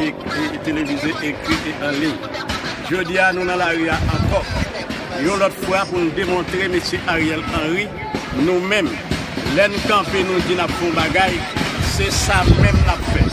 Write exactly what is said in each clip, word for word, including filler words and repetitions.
e, e, televize, ekri e an liy. Jodi a, nou nan lari a ankò. Yon lòt fwa pou n demontre mesye Ariel Henry, nou menm, lè n kanpe, nou di n ap fè yon bagay, se sa menm n ap fè.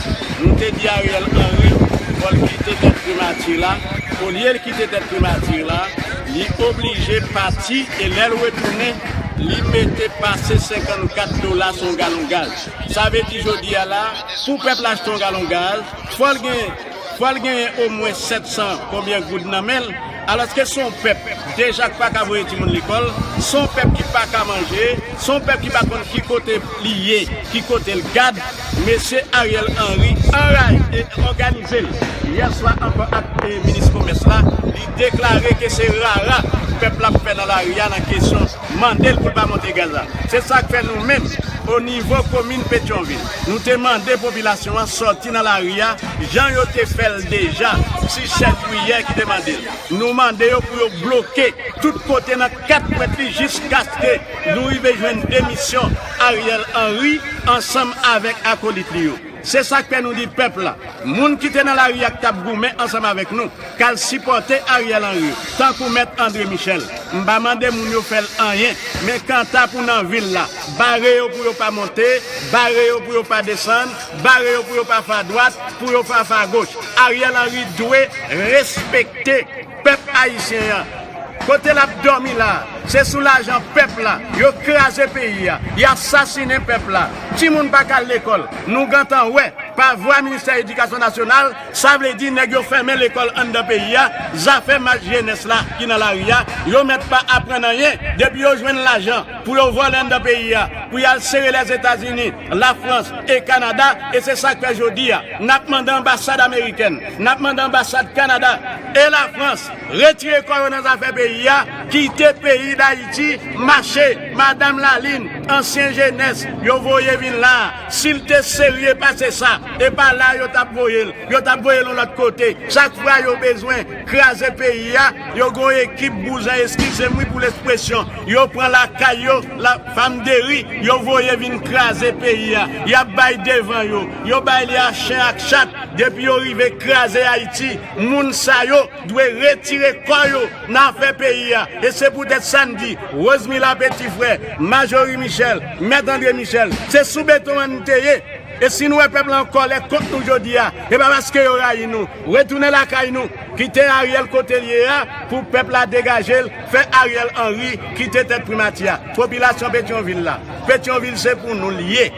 Nou te di Ariel Henry, fò l kite tèt primati la. Olye l kite tèt primati la, li oblije pati e lè l retounen, li mete pase senkannkat dola sou yon galon gaz. Sa vle di jodi a la, pou pèp la achte yon galon gaz, fò l gen, fò l genyen omwen sèt san konbyen goud nan men l, alòske se yon pèp deja k pa ka voye timoun lekòl, se yon pèp ki pa ka manje, se yon pèp ki pa konn ki kote li ye, ki kote l gad. Mesye Ariel Henry anraje e òganize l yè swa ankò ak, e, minis komès la, li deklare ke se rara pèp la ap fè nan lari a nan kesyon mande l pou l pa monte gaz la. Se sa k fè nou menm, o nivo komin Petyonvil, nou te mande popilasyon an sòti nan lari a, jan yo te fè l deja, si chèf Briyè ki te mande l. Nou mande yo pou yo bloke tout kote nan kat pwent li jiskaske nou rive jwenn demisyon Ariel Henry ansanm avèk akolit li yo. Se sa k fè nou di pèp la, moun ki te nan lari a k t ap goumen ansanm avèk nou, k al sipòte Ariel Henry, tankou mèt André Michel, m pa mande moun yo fè l anyen. Men kanta pou nan vil la, bare yo pou yo pa monte, bare yo pou yo pa desann, bare yo pou yo pa fè adwat, pou yo pa fè agoch. Ariel Henry dwe respekte pèp ayisyen an. Kote l ap dòmi la, se sou lajan pèp la. Yo kraze peyi a, y ap sasinen pèp la. Timoun pa ka al lekòl. Nou gentan wè, pa vwa ministè edikasyon nasyonal, sa vle di nèg yo fèmen lekòl anndan peyi a. Zafè mach jenès la ki nan lari a, yo mèt pa aprann anyen. Depi yo jwenn lajan pou yo vòlè anndan peyi a, pou y al sere Lèzetazini, Lafrans e Kanada. E se sa k fè jodi a, n ap mande anbasad amerikèn, n ap mande anbasad Kanada e Lafrans retire kò yo nan zafè peyi a, kite peyi Dayiti mache. Madanm Lalin, ansyen jenès, yo voye vin la a. Si l te serye pase sa, e pa la a yo t ap voye l. Yo t ap voye l yon lòt kote. Chak fwa yo bezwen kraze peyi a, yo gen yon ekip bouzen, eskize m wi pou lespresyon, yo pran lakay yo, la fam de ri, yo voye vin kraze peyi a. Y ap bay devan yo, yo bay li a chen ak chat. Depi yo rive kraze Ayiti, moun sa yo dwe retire kò yo nan afè peyi a. E se poutèt sa n di, Rosemila Petit Frè, Majorie Michel, Mèt André Michel, se sou beton an n te ye. E si n wè pèp la an kòlè kont nou jodi a, e pa paske yo rayi nou. Retounen lakay nou. Kite Ariel kote l ye a pou pèp la degaje l, fè Ariel Henry kite tèt primati a. Popilasyon Petyonvil la, Petyonvil se pou nou l ye.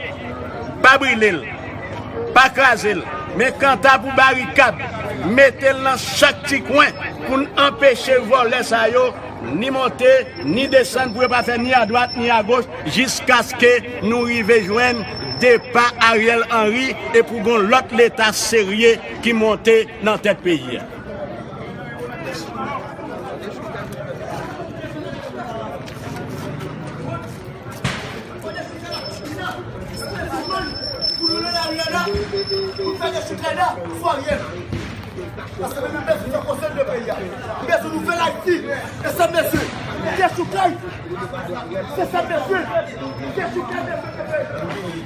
Pa brile l, pa kraze l. Men kanta pou barikad, mete l nan chak ti kwen pou n anpeche vòlè sa yo ni monte, ni desann, pou yo pa fè ni adwat, ni agoch, jiskaske nou rive jwenn depa Ariel Henry e pou gon lòt leta serye ki monte nan tèt peyi a. Pou nou nan lari a la, pou fè dechoukay la, fò Ariel. Paske nou bezwen fè konsèy de peyi a. Nou bezwen nouvèl Ayiti. E sa, mesye, dechoukay. Se sa, mesye, dechoukay, mesye.